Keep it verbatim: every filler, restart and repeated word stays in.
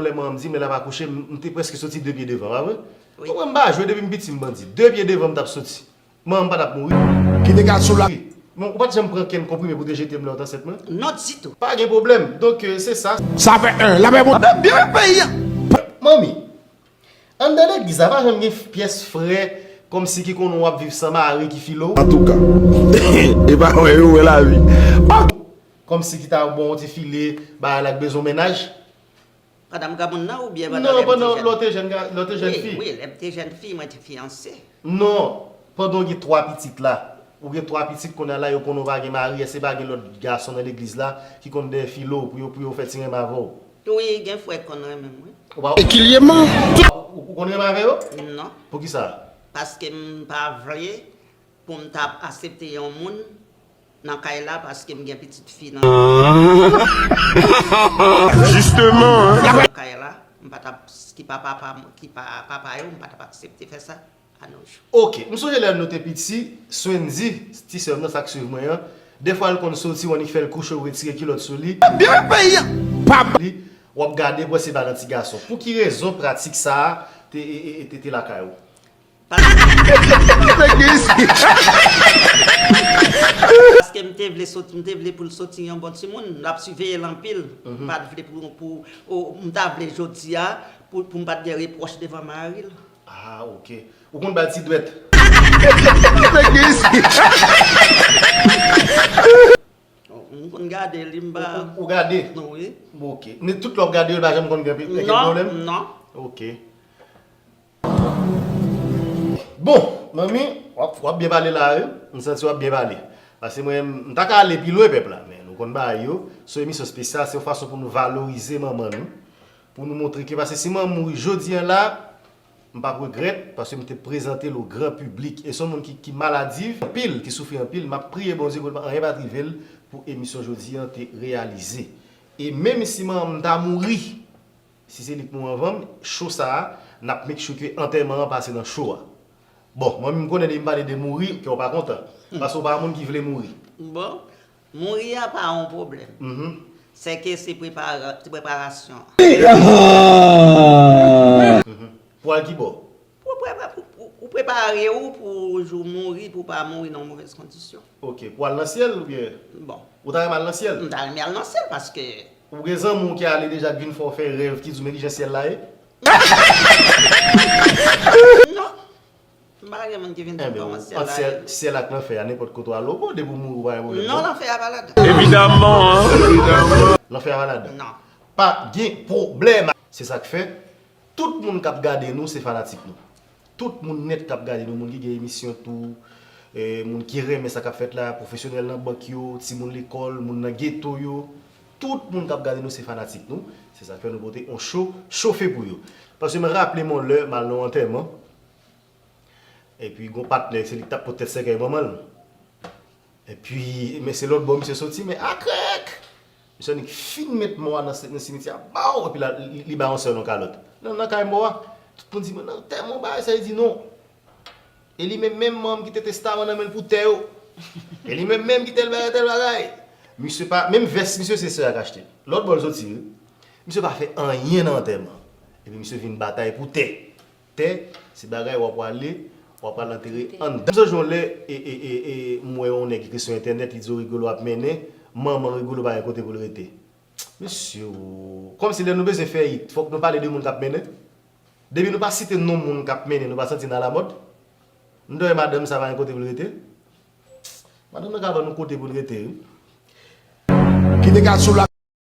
Lè manman m di m lè l ap akouche, m, m te prèske soti de pye devan, pa vre? Wi. Ou konprann m pa jwe depi m piti, m bandi. De pye devan m t ap soti. Manman m pa t ap mouri. Ki dega sou la. Bon, ou pa t janm pran kenn konprime pou te jete m lè w t ansent mwen? Non, ditou. Pa gen pwoblèm. Donk, euh, se sa. Sa fè en. Lapè bon. Lapè byen fè peyi a. Manmi, anndan legliz la, pa janm gen pyès frè kòmsi ki konnen w ap viv san mari ki file w. Antouka. E pa wè yo wè lavi. Pa. Kòmsi ki ta bon yon ti file, bagay la k bezwen mennaj. Pandan m granmoun nan oubyen pandan lè m te jèn? Non, pandan lè w te jèn, ga- lè w te jèn fi. Wi, wi, lè m te jèn fi, mwen te fiyanse. Non, pandan w gen twa pitit la, ou gen twa pitit kounye a la, yo konnen w pa gen mari, èske pa gen lòt gason nan legliz la ki konn dèyè file w pou yo, pou yo fè ti renmen avè w? Wi, gen frè k konn renmen m, wi. Ou pa- Ekilyèman. Ou, ou konn renmen avè yo? Non. Poukisa? Paske m pa vle pou m ta aksepte yon moun nan kay la paske m gen pitit fi nan. Jisteman, nan kay la, m pa t ap, ki pa papa, ki pa papa yo, m pa t ap aksepte fè sa a nos jours. Ok, m sonje lè nou te piti, Swendy, ti sè m nan, sa k swiv mwen an, dèfwa l konn soti, w annik fè l kouche, w retire kilòt sou li. Byen peyi a. Pap. Li, w ap gade, w wè se pa nan ti gason. Pou ki rezon pratik sa a te, e, e, e, te, te lakay ou? Paske m te vle soti, m te vle pou l soti yon bon timoun, m t ap siveye l anpil. M pa t vle pou, pou, o, m ta vle jodi a, pou, pou m pa t gen repwòch devan mari l. Ah, ok. Ou konn ba l ti dwèt? M konn gade li, m pa. Ou, ou, ou gade? Wi. Bon, ok. Men tout lè w ap gade yo, l pa janm konn gen pi-, gen pwoblèm? Non, non. Ok. Bon, manmi, w ap, w ap byen pale la, wi. M santi w ap byen pale. Paske mwen, m ta ka ale pi lwen, pèp la, men nou konn bagay yo. Se yon emisyon espesyal, se yon fason pou nou valorize manman nou, pou nou montre ke, paske si manman m mouri jodi a la, m p ap regrèt, paske m te prezante l o gran piblik. E se yon moun ki, ki maladiv anpil, ki soufri anpil. M ap priye Bondye pou anyen pa t rive l pou emisyon jodi a te reyalize. E menm si manman m ta mouri, si se li k mouri anvan m, cho sa a, n ap make sure ke antèman an pase nan cho a. Bon, mwen menm m konnen depi m pale de mouri, kè w pa kontan. Paske w pa yon moun ki vle mouri. Bon, mouri a pa yon pwoblèm. Mhm. Sèke se prepara-, preparasyon. Mhm. Pou al ki bò? Pou prepa-, pou, pou, pou prepare w pou jou mouri, pou w pa mouri nan yon movèz kondisyon. Ok, pou al nan syèl oubyen? Bon. Ou ta renmen al nan syèl? M ta renmen al nan syèl paske. Ou gen zanmi w ki ale deja k vin fè w fè rèv ki di w men kijan syèl la ye? Non. M pa gen moun ki vin di m kòman syèl la ye. Ant syèl, syèl ak lanfè a, nenpòt kote w ale, ou bon, depi w mouri, ou pa gen pwoblèm, non? Non, lanfè a pa ladan. Evidaman, evidaman. Lanfè a pa ladan. Non. Pa gen pwoblèm. Se sa k fè, tout moun k ap gade nou, se fanatik nou. Tout moun nèt k ap gade nou, moun ki gen emisyon tou, eh, moun ki renmen sa k ap fèt la, pwofesyonèl nan bank yo, timoun lekòl, moun nan geto yo, tout moun k ap gade nou, se fanatik nou. Se sa k fè nou pote yon cho, chofe pou yo. Paske mwen raple m yon lè, m al nan yon antèman. Epi, gon patnè, se li k t ap pot tèt sèkèy manman l. Epi, men se lòt bò misye soti, men akrèk! Misye annik fin met mò a nan, nan simityè a, baw! Epi la, li, li ba yon sè l yon kalòt. Nan, nan kay mò a, tout moun di, "Men nan tè mò bagay sa," li di, "Non." E li menm, menm manman m ki te testaman nan men l pou tè yo. E li menm, menm ki tèl bagay, tèl bagay. Misye pa, menm vès misye se sè a k achte l. Lòt bò l soti, wi. Misye pa fè anyen nan antèman. Epi misye vin batay pou tè. Tè, se bagay w ap prale, w ap pral antere anndan. M sonje yon lè, e, e, e, e, m wè yon nèg ekri sou entènèt, li di w Rigolo ap mennen, manman Rigolo pa gen kote pou l rete. Mesye o, kòmsi lè nou bezwen fè it, fòk nou pale de moun k ap mennen. Depi nou pa site non moun k ap mennen, nou pa santi n alamòd. M dòyè madanm sa pa gen kote pou l rete. Madanm nan ka ban nou kote pou n rete, wi. Ki dega sou la.